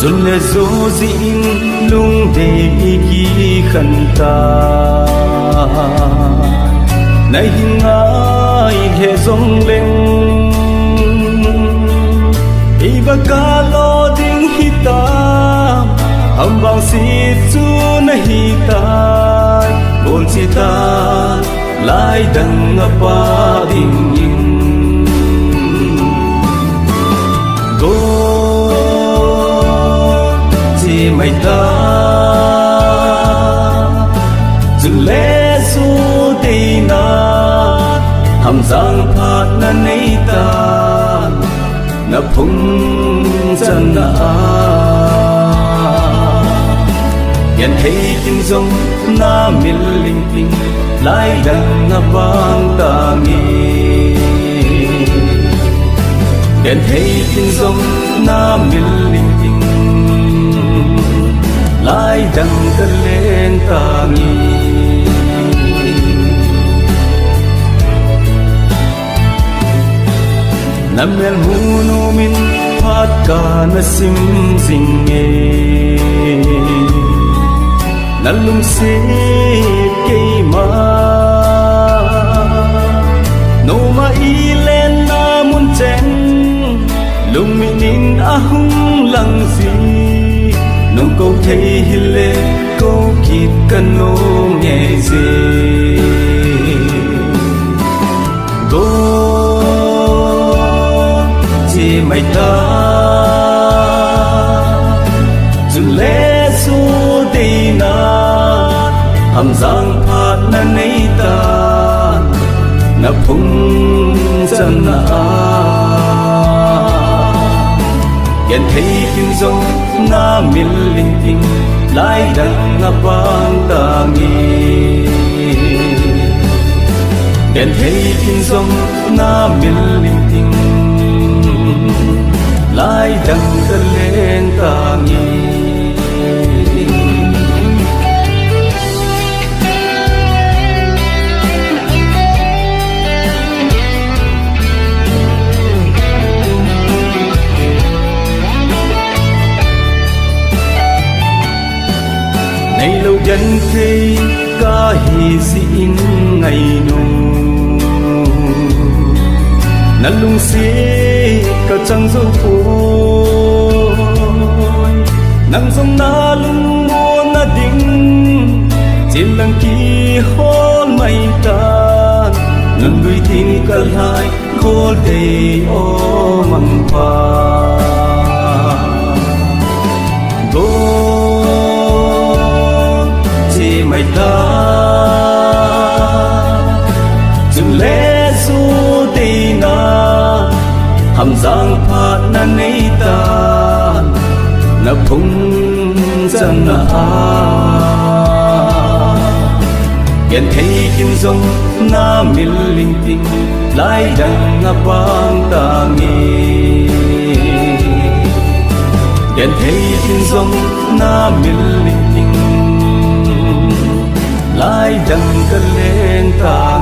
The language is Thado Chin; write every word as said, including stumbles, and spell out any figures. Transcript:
Chun le jo jeh in lungdei i kikhen ta. Na hin ngai lheh jongleng, ei baka lo ding hita. Ham vang se chu na hitai, bol chita, lai dang a pha dingin. Go che mai ta, chun le jo deina, Hamjang phatna nei ta, na phung channa a. Genthei tin jong na mil ling ting, lai dang a vang tange. Genthei tin jong na mil ling ting, lai dang ka leng tange. Na mel mun umin phat kana sim jinge. Na lungset keima, noma i lenna mun cheng, lungmin in ahung lang ji. Nung kou thei hile, kou kit ka nom nge je. Go che mai ta, chun le jo deina, Hamjang phatna nei ta, na phung channa a. Genthei tin jong na mil ling ting, lai dang a vang tange. Genthei tin jong na mil ling ting, lai dang ka leng tange. Neilou genthei kahi jeh in ngainu, na lungset ka chang jou poi. Nang jong na lungmonna ding, chin lang kihol mai tan, nang lui ding ka lhai, khol dei o mangpha. Go che mai ta, chun le jo deina, Hamjang phatna nei ta, na phung channa a. Genthei tin jong na mil ling ting, lai dang a vang tange. Genthei tin jong na mil ling ting, lai dang ka leng tange.